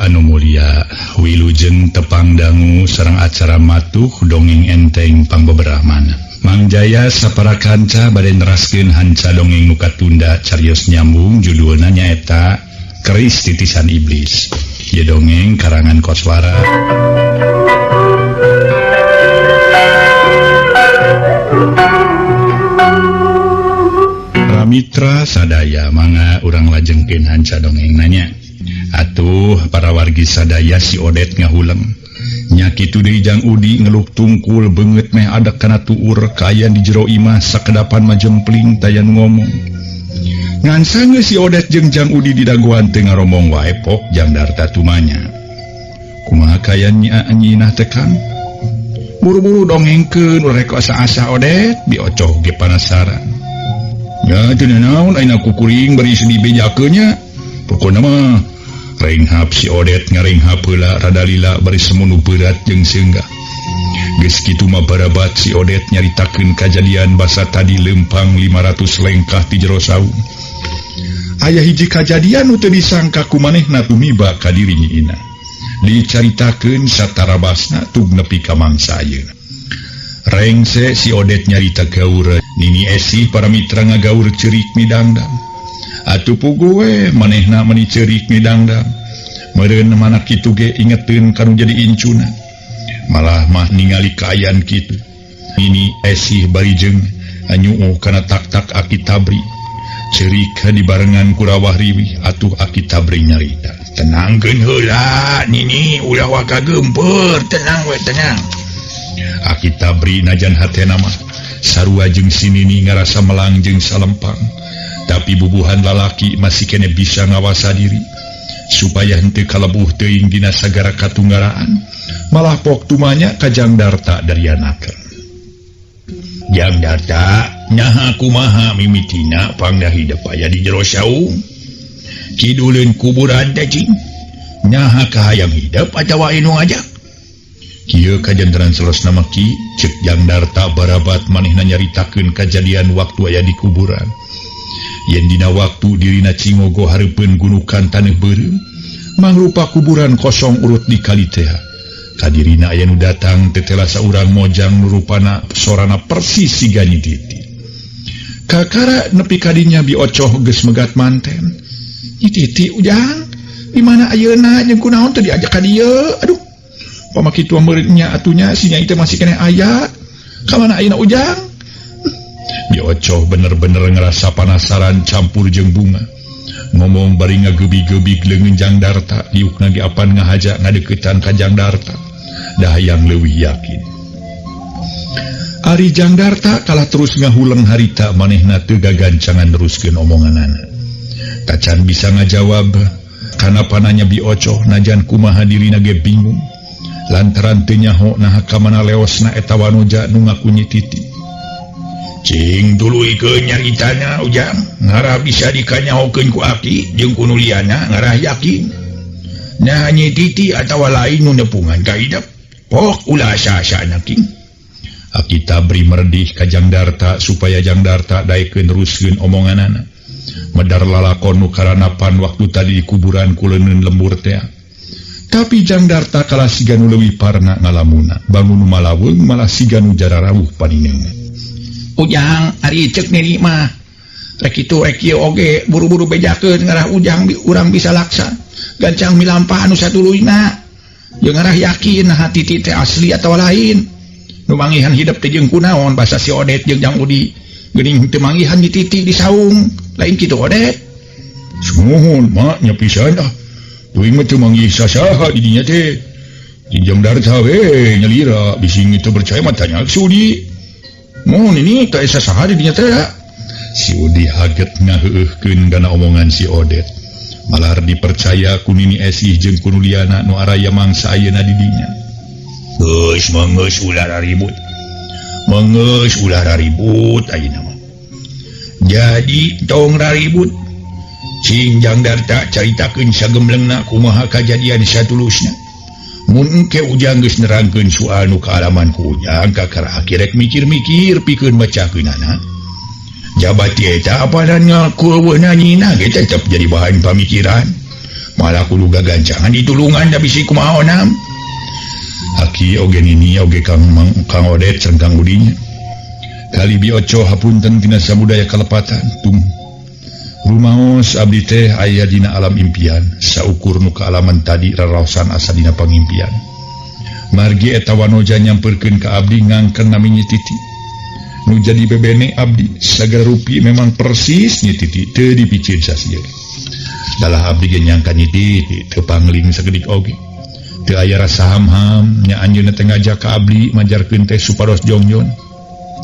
Mitra anu mulia, wilujeng tepang dangu sareng acara matuh dongeng enteng pangbeberahmana. Mang Jaya sapara kanca bade neraskeun hanca dongeng nu katunda carios nyambung judulna nyaeta Keris Titisan Iblis. Ieu dongeng karangan Koswara. Mitra sadaya mangga urang lajengkeun hanca dongeng nanya. Atuh para wargi sadaya si Odet ngahuleng. Nya kitu deui Jang Udi ngeluk tungkul beungeut meh adek kana tuur kaayaan di jero imah sakedapan majempling tayan ngomong. Ngan sangeus si Odet jeung Jang Udi didagoan teu ngaromong wae pok Jang Darta tumanya. Kumaha kaayaan nya anyinah teh Kang? Buru-buru dongengkeun urang asa-asa Odet diocoh ge panasaran. Ya teu naon ayeuna kukuring bari dibejakeun nya. Pokona mah renghap si Odet ngarenghap heula rada lila bari semunu berat jeung seunggah. Geus kitu mah barabat si Odet nyaritakeun kajadian basa tadi lempang 500 lengkah ti jero saung. Aya hiji kajadian nu teu disangka ku manehna tumiba ka diri Nyi Ina. Dicaritakeun satarabasna tug nepi ka mangsa ayeuna. Rengse si Odet nyarita gaur Nini Esi para mitra ngagaur ceurik midangdang. Atuh puguh we manehna meuni ceurik midangdang. Meureun mana kitu ge ingeteun ka nu jadi incuna. Malah mah ningali kaayaan kitu. Nini Esi bari jeung anyuuh kana tak-tak Aki Tabri. Ceurik dibarengan ku rawah riwih atuh Aki Tabri nyarita. Tenangkeun heula Nini ulah waka geumpeur tenang we tenang. Aki Tabri najan hatena mah sarua jeung si Nini ngarasa melang jeung salempang, tapi bubuhan lalaki masih kene bisa ngawasa diri supaya henteu kalebuh teuing dina sagara katunggaraan, malah pok tumanya ka Jang Darta dari anakeun. Jang Darta nyaha kumaha mimitina pangdah hidep aya di jero saung kiduleun kuburan teh cing nyaha kahayang hidep atawa anu ngajak. Kieu kajantenan selosna mah ki ceuk Jang Darta barabat manehna nyaritakeun kajadian waktu aya di kuburan. Yen dina waktu dirina cingogo hareupeun gunukan taneuh beureum, mangrupa kuburan kosong urut di kali teh. Kadirina aya nu datang tetela saurang mojang nu rupana sorana persis siga Nyi Titi. Kakara nepi ka dinya biocoh geus megat manten. Nyi Titi ujang, di mana ayeuna jeung kunaon teu diajak ka dieu? Aduh. Pamaki tua muridnya atunya si nyai teh masih keneh aya. Ka mana ayeuna ujang? Biocoh bener-bener ngerasa panasaran campur jeung bunga. Ngomong bari ngagebi-gebig leungeun Jang Darta, diukna ge apan ngahaja ngadeukeutan ka Jang Darta. Dah hayang leuwih yakin. Ari Jang Darta kalah terus ngahuleng harita manehna teu gagancangan neruskeun omonganana. Tacan bisa ngajawab kana pananya Biocoh najan kumaha dirina ge bingung. Lantaran teu nyaho naha ka mana leosna eta wanoja nu ngaku Nyi Titi. Cing tuluikeun nyaritana ujang, ngarah bisa dikanyahokeun ku aki jeung ku nu liana ngarah yakin. Nah Nyi Titi atawa lain nu nepungan ka hidep. Pok ulah asa-asana king. Aki Tabri merdih ka Jang Darta supaya Jang Darta daekeun neruskeun omonganana. Medar lalakon nu karanapan waktu tadi di kuburan ku leuneun lembur teh. Tapi Jang Darta kalah siga nu leuwih parna ngalamuna, bangun nu malaweung malah siga nu jararawuh paninengan. Ujang ari ceuk Nini mah rek kitu rek ieu oge buru-buru bejakeun ngarah ujang urang bisa laksa. Gancang milampah anu satuluyna. Jeung ngarah yakin hati Titi teh asli atawa lain. Nu manggihan hidep teh jeung kunaon basa si Odet jeung Jang Udi geuning teu manggihan Nyi Titi di saung. Lain kitu Odet. Sumuhun mak nya pisan ah. Teuing mah teu manggih sasaha di dinya teh. Jang Darta we nyalira bisi teu percaya mah tanya si Udi. Mun ini teh sasaha di dinya teh. Si Udi haget ngaheueuhkeun kana omongan si Odet. Malar dipercaya ku Nini Esih jeung ku nu liana nu araya mangsa ayeuna di dinya. Geus mengeus ulah ribut. Mengeus ulah ribut ayeuna mah. Jadi tong ribut. Cing Jang Darta caritakeun sagemblengna kumaha kajadian satulusna. Mun engke ujang geus nerangkeun soal nu kaalaman ku ujang kakara akirek mikir-mikir pikeun macakeunana. Jabat eta apanan ngaku eueuh nyina ge tetep jadi bahan pamikiran. Malah kudu gagancangan ditulungan da bisi kumaha onam. Aki oge nini oge Kang Kang Odet sareng Kang Udinya. Kali Bi Ocoh hapunten tina sabudaya kalepatan tum. Rumaos abdi teh aya dina alam impian, saukur nu kaalaman tadi raraosan asa dina pangimpian. Margi eta wanoja nyamperkeun ka abdi ngangken nami Nyi Titi. Nu jadi bebene abdi sagala rupi memang persis Nyi Titi teu dipicieun sasieun. Dalah abdi ge nyangka Nyi Titi teu pangling sakedik oge. Teu aya rasa ham-ham nya anjeunna teh ngajak ka abdi majarkeun teh supados jongjon.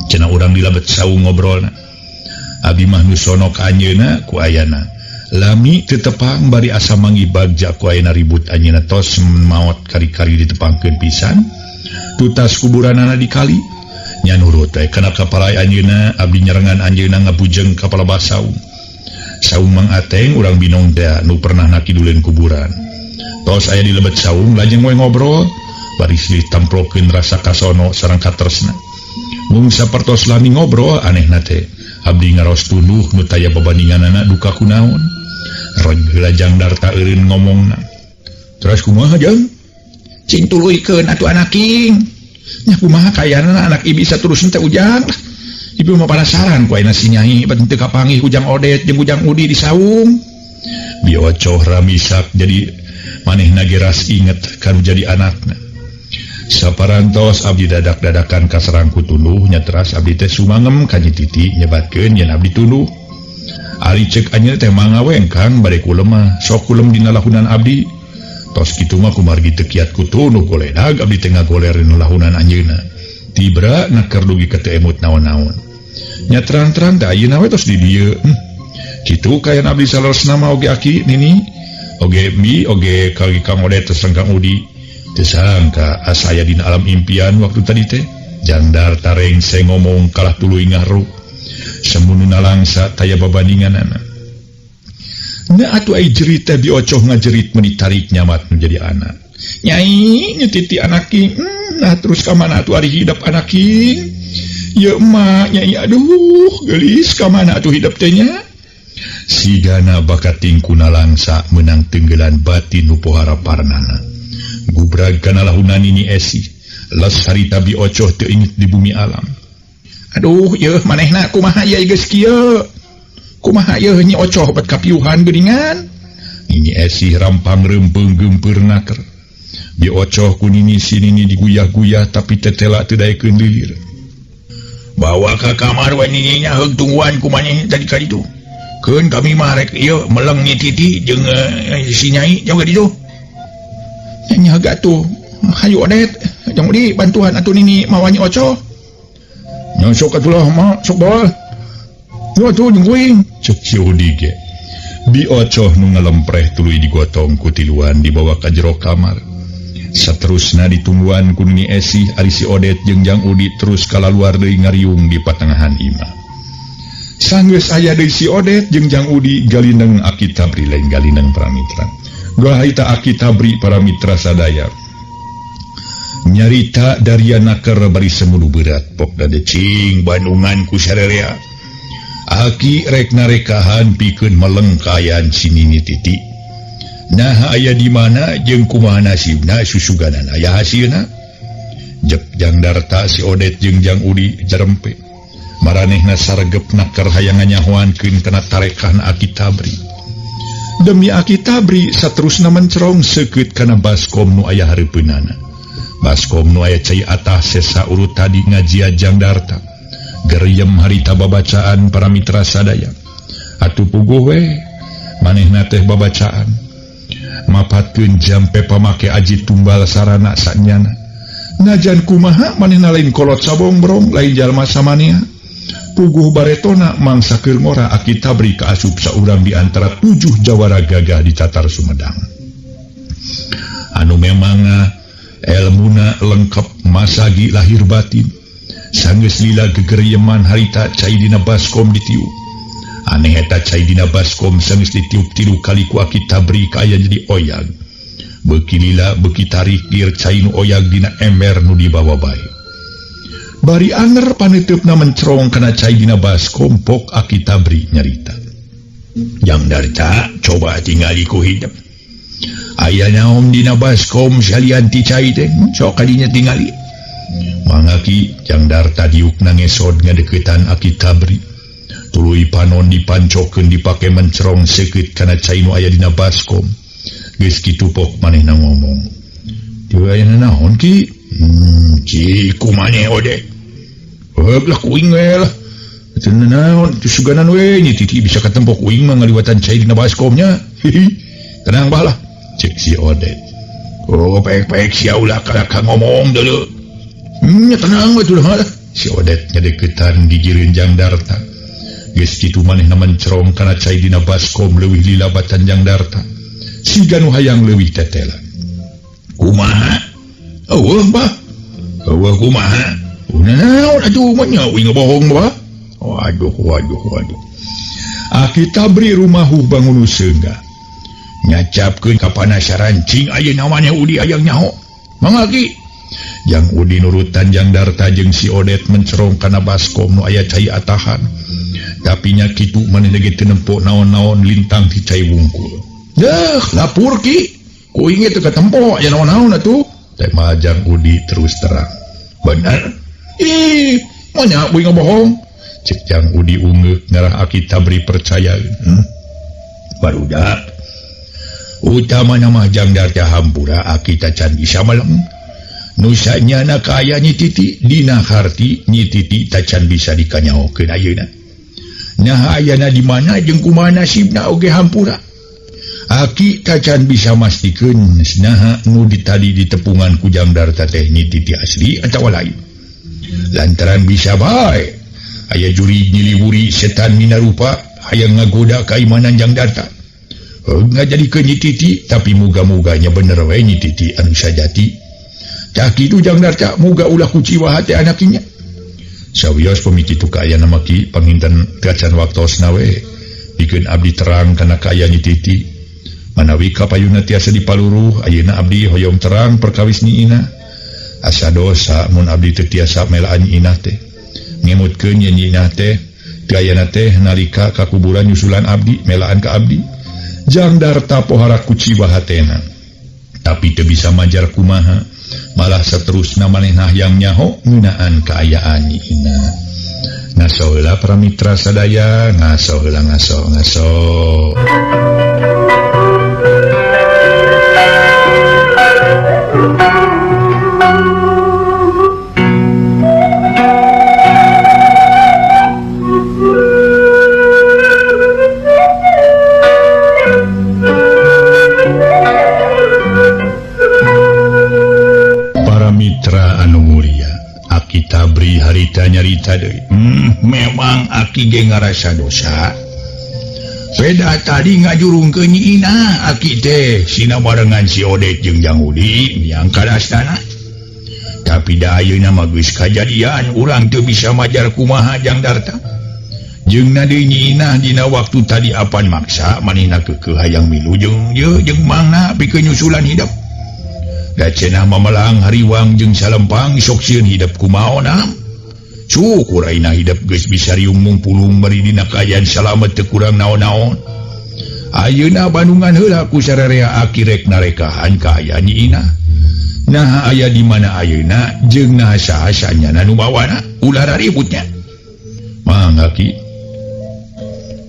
Cenah urang dilebet saung ngobrolna. Abdi mah nu sono ka anjeunna ku ayana. Lami teu tepang bari asa manggih bagja ku ayana ribut anjeunna tos maot kari-kari ditepangkeun pisan. Tutas kuburanana di kali. Nya nurut we kana kapalai anjeunna abdi nyerengan anjeunna ngabujeng ka palebah saung. Saung Mang Ateng urang Binong teh nu pernah nakiduleun kuburan. Tos aya di lebet saung lajeng we ngobrol bari silih tamplokeun rasa kasono sareng katresna. Mung sapertos lami ngobrol anehna teh abdi ngaros tunduh nu taya babandinganana duka kunaon. Reg heula Jang Darta eureun ngomongna. Terus kumaha Jang? Cing tuluykeun atuh anak king. Nya kumaha kayana anak ibi saterusna teh Ujang. Ibu mah penasaran ku ayeuna si Nyai bat teu kapanggih ku Jang Odet jeung ku Jang Udi di saung. Bi Ocoh ramisak jadi manehna ge ras inget kanu jadi anakna. Saparantos abdi dadak-dadakan kaserang ku tunduh nya teras abdi teh sumangem ka Nyi Titi nyebatkeun yen abdi tunduh. Ari ceuk anjeunna teh mangga we engkang bade kulem mah sok kulem dina lahunan abdi. Tos kitu mah kumargi teu kiat ku tunduh goledag abdi teh ngagoler dina lahunan anjeunna. Tibra naker dugi ka teu emut naon-naon. Nya terang-terang teh ayeuna we tos di dieu. Kitu kayan abdi saleresna mah oge aki nini oge mi oge kali Kang Odet sareng Kang Udi. Teu sangka asa aya dina alam impian waktu tadi teh. Jang Darta rengse ngomong kalah tuluy ngaru. Semunu nalangsa taya babandinganana. Nah atuh ai jerit teh Bi Ocoh ngajerit meuni tarik nyamat nu jadi anak. Nyai Nyi Titi anak king. Nah terus ka mana atuh ari hidep anak king? Ye emak nyai aduh geulis ka mana atuh hidep teh nya? Sigana bakat tingkuna langsa menang tenggelan batin nu pohara parnana. Gubrag kana lahunan Nini Esi. Les harita Bi Ocoh teu inget di bumi alam. Aduh yeuh manehna kumaha ieu geus kieu? Kumaha ieu Nyi Ocoh bet kapiuhan geuningan? Nini Esi rampang reumpeung geumpeur naker. Bi Ocoh ku Nini si Nini diguyah-guyah tapi tetela teu daekeun lilir. Bawa ka kamar we Nini nya heug tungguan ku maneh tadi ka ditu. Keun kami mah rek ieu meleng Nyi Titi jeung si Nyai jauh ka ditu. Nya heug atuh. Hayu Odet, Jang Udi bantuan atuh Nini mawa Nyi Ocoh. Nya sok atuh lah mah sok bawa. Nya atuh jeung kuing. Ceuk si Udi ge. Bi Ocoh nu ngalempreh tuluy digotong ku tiluan dibawa ka jero kamar. Saterusna ditungguan ku Nini Esi ari si Odet jeung Jang Udi terus kalaluar deui ngariung di patengahan imah. Sanggeus aya deui si Odet jeung Jang Udi galineng Aki Tabri lain galineng para mitra. Gahita Aki Tabri para mitra sadaya. Nyarita daria naker bari semulu berat pokna teh cing Bandungan ku sarerea. Aki rek narekahan pikeun melengkayan si Nini Titi. Nah aya di mana jeung kumaha nasibna susuganan aya hasilna. Jek Jang Darta si Odet jeung Jang Udi jarempe. Maranehna saregep naker hayang nganyahoankeun kana tarekahna Aki Tabri. Demi Aki Tabri saterusna mencerong seukeut kana baskom nu aya hareupeunana. Baskom nu aya cai atah sesa urut tadi ngajia Jang Darta. Geriem harita babacaan para mitra sadaya. Atuh puguh we manehna teh babacaan. Mapatkeun jampe pamake aji tumbal sarana sanyana. Najan kumaha manehna lain kolot sabongbrong lain jalma samanea. Puguh baretona mangsa keur ngora Aki Tabri kaasup saurang di antara 7 jawara gagah di Tatar Sumedang. Anu memang elmuna lengkap masagi lahir batin. Sanggeus lila gegerieman harita cai dina baskom ditiup. Aneh eta cai dina baskom sanggeus ditiup 3 kali ku Aki Tabri kaaya jadi oyag. Beuki lila beuki tarik dir cai nu oyag dina ember nu dibawa bae. Bari anger paneuteup mencerong kana cai dina baskom pok Aki Tabri nyarita. Jang Darta coba tingali ku hidep. Aya naon dina baskom salian ti cai teh sok kadinya tingali. Mangga Ki Jang Darta diukna ngesod ngadeukeutan Aki Tabri. Tuluy panon dipancokeun dipake mencerong seukeut kana cai nu aya dina baskom. Geus kitu pok manehna ngomong. Teu aya naon Ki? Ki kumaha ode? Heup lah kuing we lah. Teu naon teu suganan we nyi Titi bisa katempo kuing mah ngaliwatan cai dina baskomnya. Hihi. Tenang bah lah. Cek si Odet. Oh pek-pek sia ulah kalaka ngomong deuleu. Nya tenang we tuh lah. Si Odet nyadeukeutan gigireun Jang Darta. Geus kitu manehna mencerong kana cai dina baskom leuwih lilabatan Jang Darta. Siga nu hayang leuwih tetela. Kumaha? Eueuh bah. Eueuh kumaha? Naon atuh mah nya uing ngebohong bah. Waduh waduh waduh. Aki Tabri rumahuh bangun seungga. Nyacapkeun ka panasaran cing ayeuna maneh Udi hayang nyaho. Mangga Ki. Jang Udi nurutan Jang Darta jeung si Odet mencerong kana baskom nu aya cai atahan. Tapi nya kitu manehna ge teu nempo naon-naon lintang ti cai wungkul. Deuh, lapur Ki. Kuing ge teu katempo aya naon-naon atuh. Tema Jang Udi terus terang. Bener. Ih, manya uing ngebohong. Cek Jang Udi ungeuk ngarah Aki Tabri percaya. Barudak. Utama nama Jang Darta hampura Aki tacan bisa meleng. Nusa nyana kaya Nyi Titi dina harti Nyi Titi tacan bisa dikanyahokeun ayeuna. Nah ayana di mana jeung kumaha nasibna oge hampura. Aki tacan bisa mastikeun naha nu ditadi ditepungan ku Jang Darta teh Nyi Titi asli atawa lain. Lantaran bisa bae aya juri nyiliwuri setan minarupa hayang ngagoda kaimanan Jang Darta. Ngajadikeun Nyi Titi tapi muga-muganya bener we Nyi Titi anu sajati. Tah kitu Jang Darta muga ulah kuciwa hate anakinya. Sawios pamiki tu kaayaan mah Ki panginten kacan waktosna we pikeun abdi terang kana kaayaan Nyi Titi. Manawi kapayuna tiasa dipaluruh ayeuna abdi hoyong terang perkawis Nyi Ina. Asa dosa mun abdi teu tiasa melaan Nyi Ina teh. Ngemutkeun ye Nyi Ina teh teu ayana teh nalika ka kuburan nyusulan abdi melaan ka abdi. Jang Darta pohara kuciwa hatena. Tapi teu bisa majar kumaha. Malah seterusna manehna hayang nyaho ngeunaan kaayaan Nyi Ina. Ngaso heula para mitra sadaya, ngaso heula ngaso ngaso. Tabri harita nyarita deui. Memang Aki ge ngarasa dosa. Beda tadi ngajurungkeun Nyi Ina Aki teh sina barengan si Odet jeung Jang Udi miang ka astana. Tapi da ayeuna mah geus kajadian urang teu bisa majar kumaha Jang Darta. Jeung na deui Nyi Ina dina waktu tadi apan maksa manehna keukeuh hayang milu jeung ieu jeung mangna pikeun nyusulan hidep. Da cenah mamelang hariwang jeung salempang sok sieun hidep kumaha onam. Syukur ayeuna hidep geus bisa riung mungpulung bari dina kaayaan salamet teu kurang naon-naon. Ayeuna bandungan heula ku sararea Aki rek narekahan kaayaan Nyi Ina. Nah aya di mana ayeuna jeung naha saha sanyana nu bawana ulah raributnya. Mangga Ki.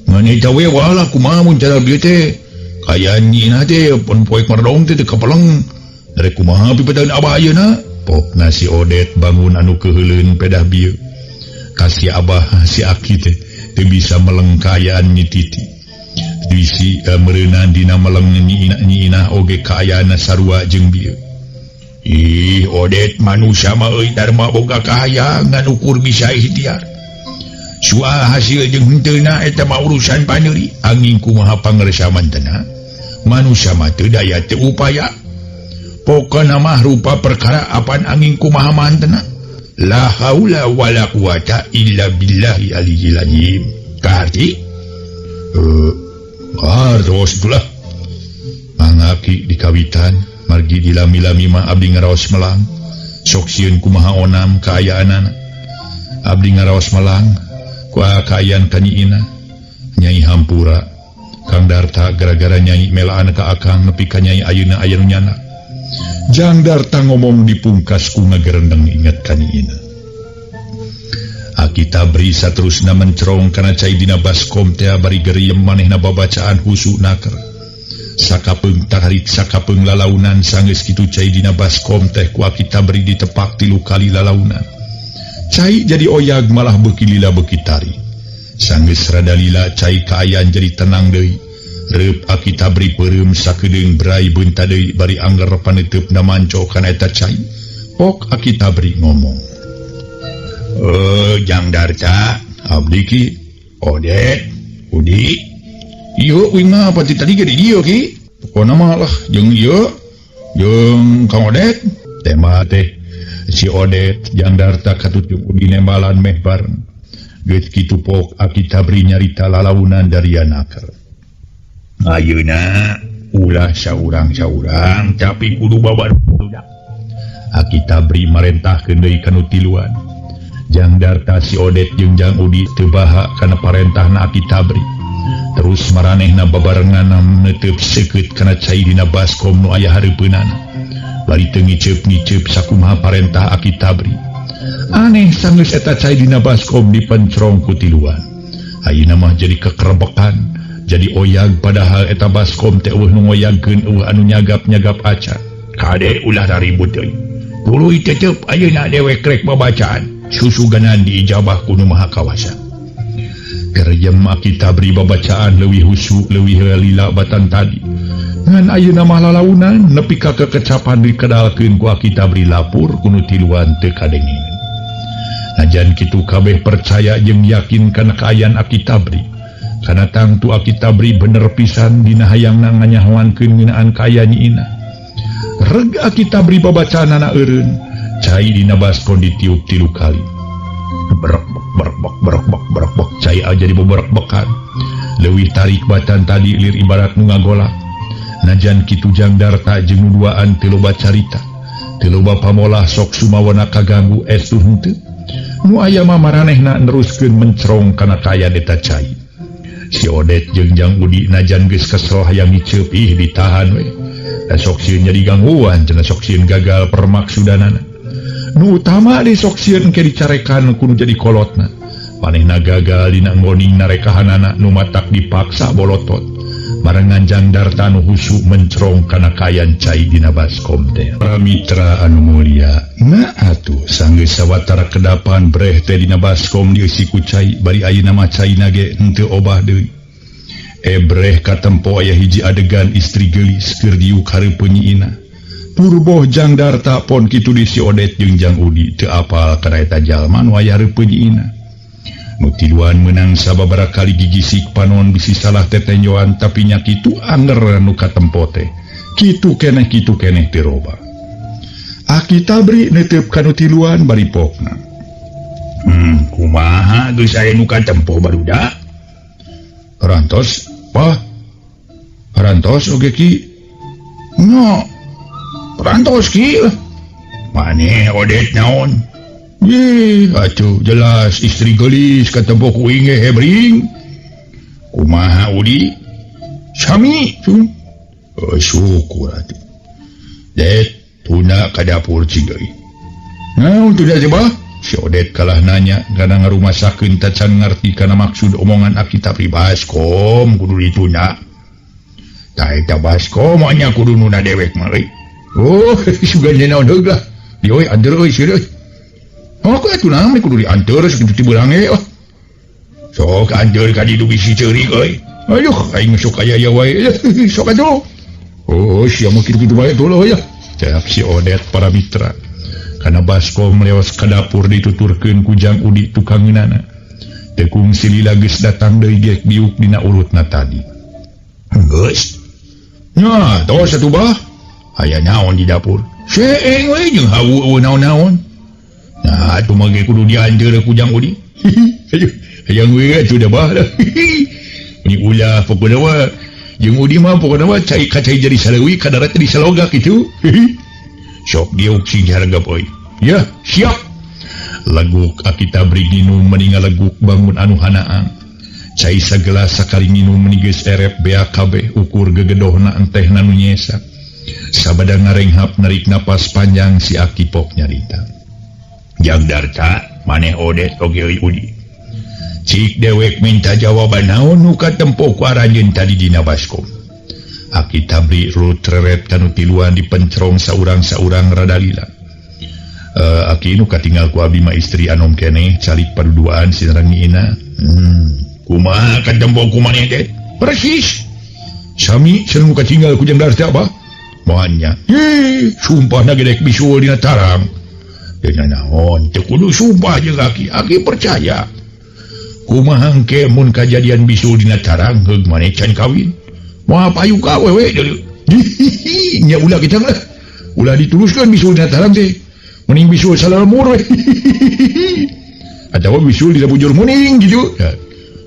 Ngan eta we walah kumaha mun cara bieu teh. Kaayaan Nyi Ina teh pon poek mardong teh teu kapeleng. Rek kumaha pipetaeun abah ayeuna? Pokna si Odet bangun anu keuheuleun pedah bieu. Kasih abah si Aki teh teu bisa meleng kaayaan Nyi Titi. Bisi meureunan dina meleng Nyi Ina oge kaayaanna sarua jeung bieu. Ih Odet manusia mah euy darma boga kahayang ngan ukur bisa ikhtiar. Soal hasil jeung henteuna eta mah urusan paneuri. Angin kumaha pangersa mantena. Manusia mah teu daya teu upaya. Pokona mah rupa perkara apan angin kumaha mantena. La haula wala quwata illa billahi aliyil azim. Kaharti? Hartos itulah. Mangga Ki dikawitan margi dilami-lami mah abdi ngaraos melang. Sok sieun kumaha onam kaayaanana. Abdi ngaraos melang ku kaayaan ka Nyi Ina. Nyai hampura. Kang Darta gara-gara nyai melaan ka akang nepi ka nyai ayeuna aya nu nyanak. Jang Darta ngomong dipungkas ku ngagerendeng inget ka Nyi Ina. Aki Tabri saterusna mencerong kana cai dina baskom teh bari geriem manehna babacaan husu naker. Sakapeung tarik sakapeung lalaunan sanggeus kitu cai dina baskom teh ku Aki Tabri ditepak 3 kali lalaunan. Cai jadi oyag malah beuki lila beuki tarik. Sanggeus rada lila cai kaayaan jadi tenang deui. Reup Aki Tabri peureum sakedeung brai beunta deui bari angger paneuteup-na manco kana eta cai. Pok Aki Tabri ngomong. Jang Darta, abdi ki, Odet, Udi, ieu uing mah apa ti tadi ge di dieu ki? Pokona mah lah jeung ieu, jeung Kang Odet. Tema teh si Odet Jang Darta katut jeung Udi nembalan meh bareng. Geus kitu pok Aki Tabri nyarita lalaunan dari anaker. Ayeuna ulah saurang-saurang tapi kudu babarudak. Aki Tabri marentahkeun deui ka nu tiluan. Jang Darta si Odet jeung Jang Udi teu baha kana parentahna Aki Tabri. Terus maranehna babarengan neuteub seukeut kana cai dina baskom nu aya hareupeunana. Bari teu ngiceup-ngiceup sakumaha parentah Aki Tabri. Aneh sanggeus eta cai dina baskom dipencrong ku tiluan. Ayeuna mah jadi kekerebekan, jadi oyag padahal eta baskom teh eueuh nu ngoyagkeun eueuh anu nyagap-nyagap acan. Kade ulah ribut deui. Tuluy tetep ayeuna dewek rek babacaan. Susuganan diijabah ku Nu Maha Kawasa. Gerjem Aki Tabri babacaan leuwih husu leuwih lila batan tadi. Ngan ayeuna mah lalaunan nepi ka kekecapan dikedalkeun ku Aki Tabri lapur ku nu tiluan teu kadengeun. Najan kitu kabeh percaya jeung yakin kana kaayaan Aki Tabri. Kana tangtu Aki Tabri bener pisan dina hayangna nganyahoankeun ngeunaan kaayaan Nyi Ina. Reg Aki Tabri babacaanana eureun. Cai dina baskom ditiup 3 kali. Berekbek berekbek berekbek berekbek cai aja jadi beberekbekan. Leuwih tarik batan tadi lir ibarat nu ngagolak. Najan kitu Jang Darta jeung nu duaan teu loba carita. Teu loba pamolah sok sumawana kaganggu estu henteu. Nu aya mah maranehna neruskeun mencerong kana kaayaan eta cai. Si Odet jeung Jang Udi najan geus kesel hayang ngiceup ih ditahan we. Da sok sieun jadi gangguan cenah sok sieun gagal permaksudanana. Nu utama di sok sieun engke dicarekan kudu jadi kolotna. Manehna gagal dina nggoning narekahanana nu matak dipaksa bolotot. Barengan Jang Darta nu husu mencerong kana kaayaan cai dina baskom teh. Para mitra anu mulia, nah atuh sanggeus sawatara kedapan breh teh dina baskom dieusi ku cai bari ayeuna mah caina ge henteu obah deui. Ebreh katempo aya hiji adegan istri geulis keur diuk hareupeun Nyi Ina. Purboh Jang Darta pon kitu di si Odet jeung Jang Udi teu apal kana eta jalma nu aya hareupeun Nyi Ina. Nu tiluan meunang sababaraha kali gigisik panon bisi salah tetenjoan tapi nya kitu anger nu katempo teh. Kitu keneh teu roba. Aki Tabri neuteup ka nu tiluan bari pokna. Kumaha geus aya nu katempo barudak? Rantos, Pak. Rantos oge ki. No. Rantos ki. Maneh Odet naon? Ye, atuh jelas istri geulis katempo ku uing ge hebring. Kumaha Udi? Sami, cun. Syukur atuh. Det, tuna ka dapur cing deui. Naon tuna teh bah? Si Odet kalah nanya kana ngarumasakeun tacan ngarti kana maksud omongan Aki Tabri baskom kudu dituna. Tah eta baskom nya kudu nuna dewek mah euy. Oh, sugan naon heula. Dieu anteur euy sieun euy. Oh, atuh naon kudu dianteur sakitu ti beurang ge. Oh. Sok anteur ka ditu bisi ceurik euy. Aduh, aing sok aya aya wae. Sok atuh. Oh, sia mah kitu-kitu bae tuh ya. Cak si Odet para mitra. Kana baskom leos ka dapur dituturkeun ku Jang Udi tukangeunana. Tekung silila geus datang deui gek diuk dina urutna tadi. Geus. Nya, tos atuh bah. Aya naon di dapur? Seeng we jeung hawu naon-naon. Nah, atuh mah ge kudu dianteur ku Jang Udi. Hayang we atuh da bah. Ni ulah pokona mah jeung Udi mah pokona mah cai kacai jadi saleuwi ka darat jadi saloga kitu. Sok diuk sing harga euy. Ya, siap. Leguk Aki Tabri nginum mending ngaleguk bangun anu hanaang. Cai sagelas sakali nginum meni geus erep beak kabeh ukur gegedohna entehna nu nyesa. Sabada ngarenghap narik napas panjang si Aki Pok nyarita. Jang Darta maneh Odet oge euy Udi. Cik dewek minta jawaban naon nu katempo ku aranjeun tadi dina baskom. Aki Tabri rut reret kanu tiluan dipencerong saurang-saurang rada lila. Aki nu katinggal ku abdi mah istri anom keneh calik paduduaan sinareng Ina. Kumaha katempo ku maneh teh? Persis. Sami cenah nu katinggal ku Jang Darta bah. Moal nya. Heh, sumpahna ge dek bisul dina tarang. Dina naon teu kudu sumpah jeung aki. Aki percaya. Kumaha engke mun kajadian bisul dina tarang heug maneh can kawin. Moal payu ka awewe deui. Nya ulah kita lah. Ulah diteruskeun bisul dina tarang teh. Mending bisul salamur we. Atawa bisul dina bujur muning gitu. Ya.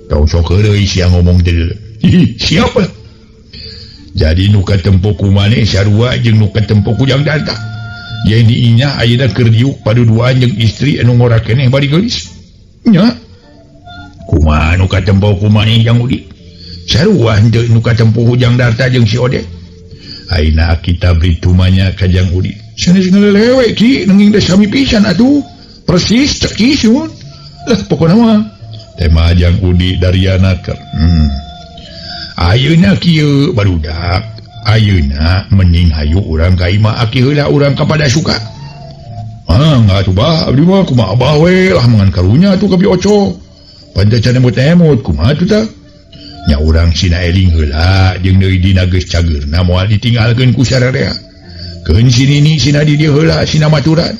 Tong sok heureuy sia ngomong teh. Siapa? Jadi nu katempo ku maneh sarua jeung nu katempo ku Jang Darta. Yen diinya ayeuna keur diuk paduduaan jeung istri anu ngora keneh bari geulis. Nya. Kumaha nu katempo ku maneh Jang Udi? Sarua henteu nu katempo ku Jang Darta jeung si Odet. Ayeuna Aki Tabri tumanya ka Jang Udi. Sanes ngalelewe ki nanging da sami pisan atuh. Persis cekis mun. Lah pokona mah tema Jang Udi Dariana keur. Ayeuna kieu barudak. Ayeuna mending hayu urang ka imah Aki heula urang ka Padasuka. Ah, enggak atuh bah, abdi mah kumaha abah we lah mangan karunya atuh ka Bi Oco. Panca can emut-emut kumaha atuh tah? Nya urang sina eling heula jeung deui dina geus cageurna moal ditinggalkeun ku sararea. Keun si nini sina di dieu heula sina maturan.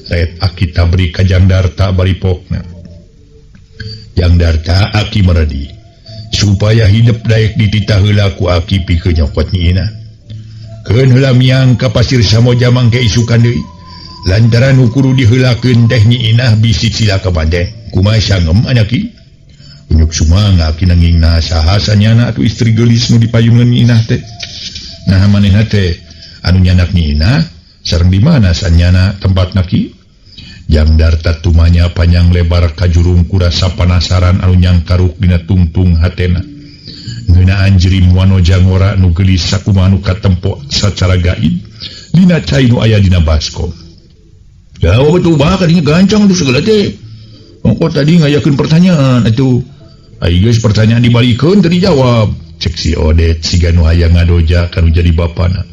Ret Aki Tabri ka Jang Darta bari pokna. Jang Darta Aki meredi. Supaya hidup daek dititah heula ku Aki pikeun nyokot Nyi Ina. Keun heula miang ka pasir Samoja mangke isukan deui. Lantaran nu kudu diheulakeun teh Nyi Inah bisi cilaka bande. Kumaha sangem anaki? Unyuk sumangga Aki nanging saha sanyana atuh istri geulis nu dipayungan Nyi Inah teh. Nah manehna teh anu nyanak Nyi Inah sareng di mana sanyana tempatna ki? Jang Darta tumanya panjang lebar kajurung kurasa panasaran anu nyangkaruk dina tungtung hatena. Ngeunaan jerim wanoja ngora nu geulis sakumaha nu katempo sacara gaib dina cai nu aya dina baskom. Jauh betul bah kadinya gancang tuh segala teh. Ongko tadi ngayakeun pertanyaan atuh. Ai geus pertanyaan dibalikeun teu dijawab. Cek si Odet siga nu hayang ngadoja kanu jadi bapana.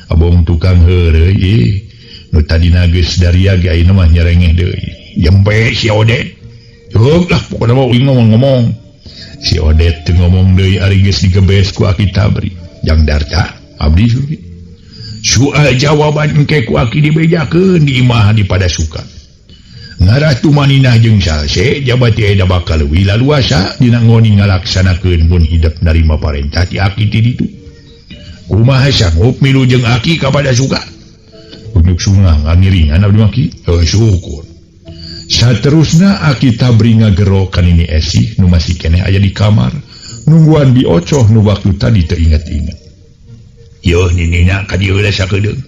Abong tukang heureuy ieu. Nu tadina geus daria ge ayeuna mah nyerengeh deui. Jempe si Odet. Heug lah pokona mah uing ngomong-ngomong. Si Odet teu ngomong deui ari geus digebes ku Aki Tabri. Jang Darta abdi suki. Soal jawaban engke ku Aki dibejakeun di imah di Padasuka. Ngarah tumaninah jeung salse jabati eta bakal leuwih laluasa dina ngoni ngalaksanakeun mun hidep narima parentah ti Aki ti ditu. Kumaha sanggup milu jeung Aki ka Padasuka? Unyuk sungah ngangiringan abdi mah ki. Heuh syukur. Saterusna Aki Tabri ngagero ka Nini Esih nu masih keneh aya di kamar nungguan Bi Ocoh nu waktu tadi teu inget-inget. Yeuh ninina ka dieu heula sakedeung.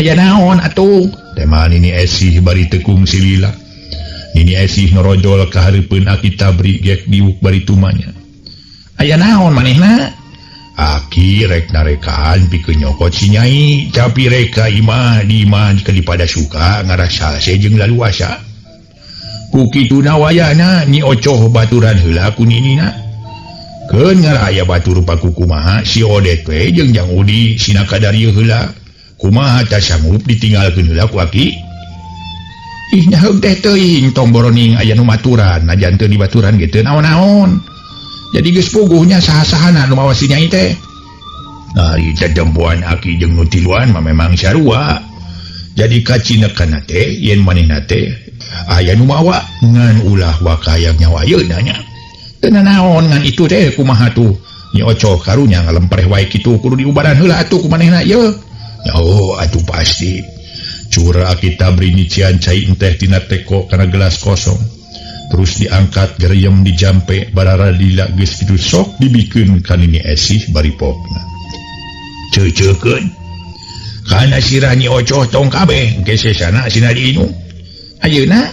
Aya naon atuh? Tema Nini Esih bari tekung silila. Nini Esih norojol ka hareupeun Aki Tabri gek diuk bari tumanya. Aya naon manehna? Aki rek narekaan pikeun nyokot si Nyai, tapi rek ka imah di imah ka di Padasuka ngarasa jeung laluasa. Ku kituna wayahna Nyi Ocoh baturan heula ku ninina. Keun ngaraya batur paku kumaha si Odet we jeung Jang Udi sina kadarieu heula. Kumaha ta sanggup ditinggalkeun heula ku Aki? Ih nyaheug teh teuing tong boroning aya nu maturan, najan teu dibaturan ge teu naon-naon. Jadi geus puguhnya saha-sahana nu mawa si Nyai teh. Ari tetempoan Aki jeung nu tiluan mah memang sarua. Jadi kacinekanna teh yen manehna teh aya nu mawa ngan ulah wakayang nyawa ayeuna nya. Teu nanaon ngan itu teh kumaha tuh? Nyi Ocoh karunya ngalempreh wae kitu kudu diubaran heula atuh ku manehna ieu. Oh atuh pasti. Cura Aki Tabri nyician cai enteh tina teko kana gelas kosong. Terus diangkat geriem dijampe barara lila geus kitu sok dibikeun ka Nini Esih bari pokna. Ceuceukeun. Kana sirah Nyi Ocoh tong kabeh engke sesana sina diinum. Ayeuna?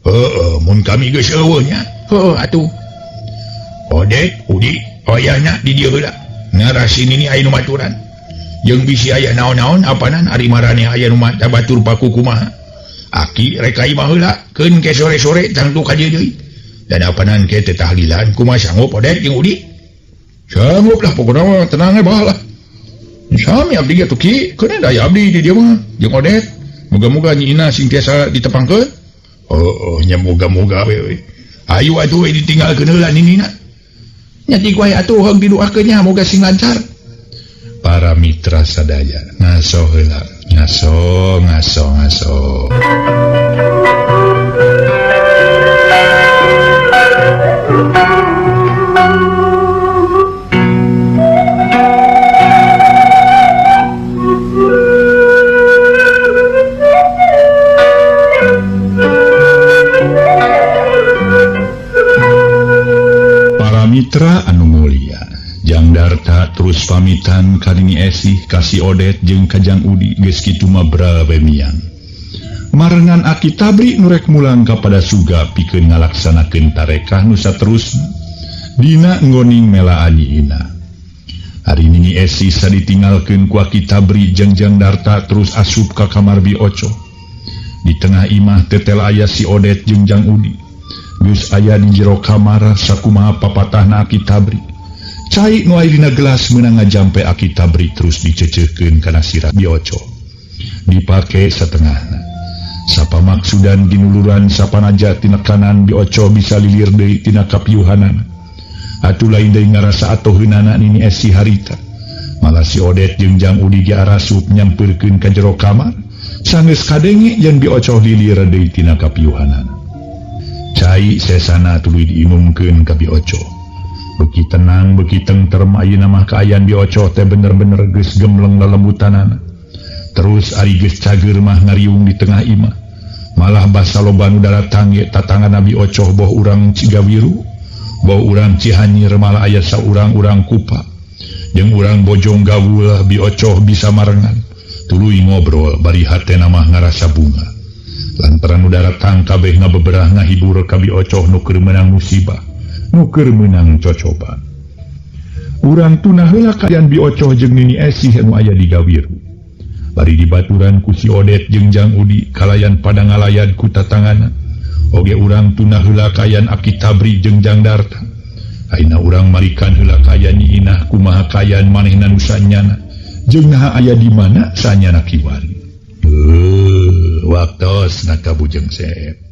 Heueuh mun kami geus eueuh nya. Heueuh atuh. Odek Udi oyahna di dieu heula ngarasi nini aya nu maturan jeung bisi aya naon-naon apanan ari marane aya nu batur paku kumaha aki rek ka imah heula keun ke sore-sore tangtu ka dieu deui dan apanan ke teh tahlilan kumaha sanggup Odek jeung Udi sanggup lah pokona mah tenang we bah lah sami abdi ge tuh ki keun aya abdi di dieu mah jeung Odek moga-moga Nyi Ina sing tiasa ditepangkeun oh nya moga-moga we ayu atuh we ditinggalkeun heula ninina nya ti wae atuh heung didoakeun nya moga sing lancar. Para mitra sadaya ngaso heula ngaso ngaso ngaso. Para mitra anu mulia, Jang Darta terus pamitan ka Nini Esih ka si Odet jeung ka Jang Udi geus kitu mah brawe miang. Marengan Aki Tabri nu rek mulang kapada suga pikeun ngalaksanakeun tarekah nu saterusna dina nggoning melaan Nyi Ina. Ari Nini Esih saditinggalkeun ku Aki Tabri jeung Jang Darta terus asup ka kamar Bi Oco. Di tengah imah tetel aya si Odet jeung Jang Udi. Geus aya di jero kamar sakumaha papatahna Aki Tabri. Cai nu aya dina gelas meunang ngajampe Aki Tabri terus diceceuhkeun kana sirah Bi Oco. Dipake satengahna. Sapa maksudan ginuluran sapanaja tinekanan Bi Oco bisa lilir deui tina kapiuhanana. Atuh lain deui ngarasa atoheunana Nini Esih harita. Malah si Odet jeung Jang Udi ge arasup nyampeurkeun ka jero kamar. Sanggeus kadenge jeung Bi Oco lilir deui tina kapiuhanana. Cai sesana tuluy diinumkeun ka Bi Oco. Beki tenang, beki tengterem ayeuna mah kaayaan Bi Oco teh bener-bener geus gemleng lelembutanana. Terus ari geus cager mah ngariung di tengah imah. Malah basa loba nu daratang ge tatangan Bi Oco boh urang Cigawiru, boh urang Cihanyir malah aya saurang-urang Kupa. Jeung urang Bojong Gawul Bi Oco bisa marengan. Tuluy ngobrol bari hatena mah ngarasa bunga. Lantaran nu daratang kabeh ngabeberah ngahibur ka Bi Oco nu keur meunang musibah, nu keur meunang cocoba. Urang tunah heula kaayaan Bi Oco jeung Nini Esih nu aya di Gawiru. Bari dibaturan ku si Odet jeung Jang Udi kalayan pada ngalayan ku tatangana. Oge urang tunah heula kaayaan Aki Tabri jeung Jang Darta. Ayeuna urang marikan heula kaayaan Nyi Inah kumaha kaayaan manehna nu sanyana jeung naha aya di mana sanyana kiwari. Waktosna ka Bujeng Seep.